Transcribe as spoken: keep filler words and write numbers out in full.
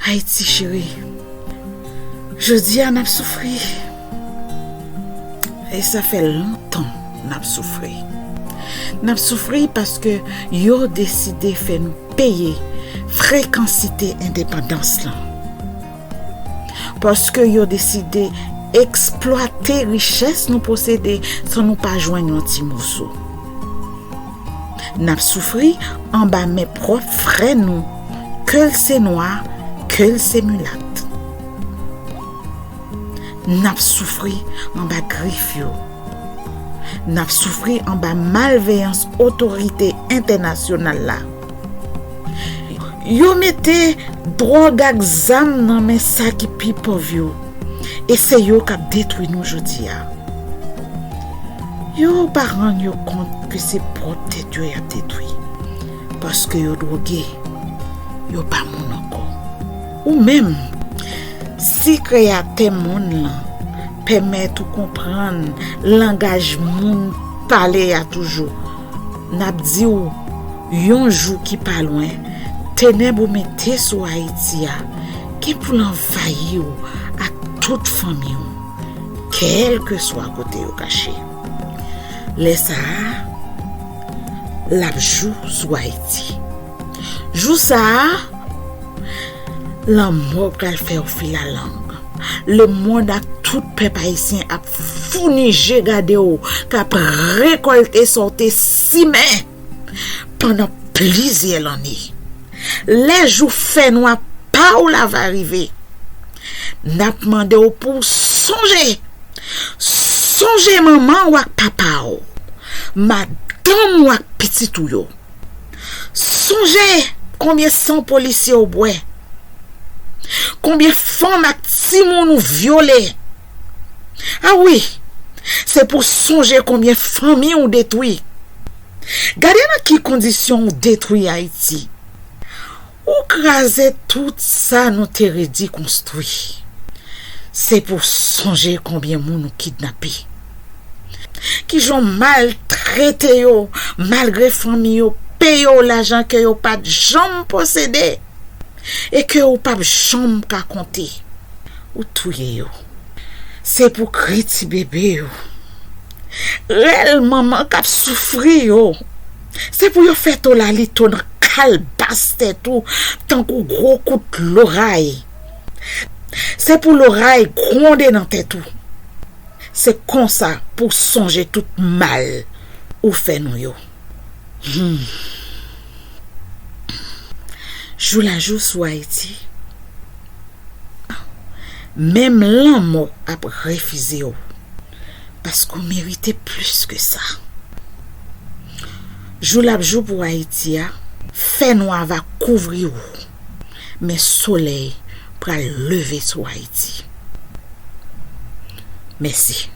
Ayiti cheri, jodi a n ap soufri. E sa fè lontan n ap soufri. N ap soufri paske yo deside fè nou peye frekansite endepandans lan. Paske yo deside eksplwate richès nou posede san nou pa jwenn yon ti moso. N ap soufri anba men pwòp frè nou, ke l se nwa, ke l se milat. N ap soufri anba grif yo. N ap soufri anba malveyans otorite entènasyonal la. Yo mete dwòg ak zam nan men sa ki pi pòv yo. E se yo k ap detwi nou jodi a. Yo pa rann yo kont ke se pwòp tèt yo y ap detwi. Paske yo dwoge, yo pa moun ankò. Ou menm, si Kreyatè monn lan pèmèt ou konprann langaj moun pale a toujou, n ap di w, yon jou ki pa lwen, tenèb ou mete sou Ayiti a gen pou l anvayi w ak tout fanmi w, kèlkeswa kote yo kache. Lè sa a, l ap jou sou Ayiti. Jou sa a, lanmò pral fè w filalang. Lemonn ak tout pèp ayisyen ap founi je gade w, k ap rekòlte sa w te simen pandan plizyè lanne. Lè jou fènwa pa w la va rive, n ap mande w pou w sonje. Sonje manman w ak papa w, madanm w ak pitit ou yo. Sonje konbyen san polisye w bwè, konbyen fanm ak timoun ou vyole. A wi, se pou sonje konbyen fanmi w detwi. Gade nan ki kondisyon w detwi Ayiti. Ou kraze tout sa nou te redi konstwi. Se pou sonje konbyen moun ou kidnape. Kijan w maltrete yo, malgre fanmi yo peye w lajan ke yo pa t janm posede e ke ou p ap janm ka konte. Ou touye yo. Se pou kri ti bebe yo, rèl manman k ap soufri yo, se pou yo fè to lalito nan kalbas tèt ou tankou gwo kout loray. Se pou loray gwonde nan tèt ou. Se konsa pou w sonje tout mal ou fè nou yo. Hmm. Jou la jou sou Ayiti, menm lanmò ap refize w, paske w merite plis ke sa. Jou l ap jou pou Ayiti a, fènwa va kouvri w, men solèy pral leve sou Ayiti. Mèsi.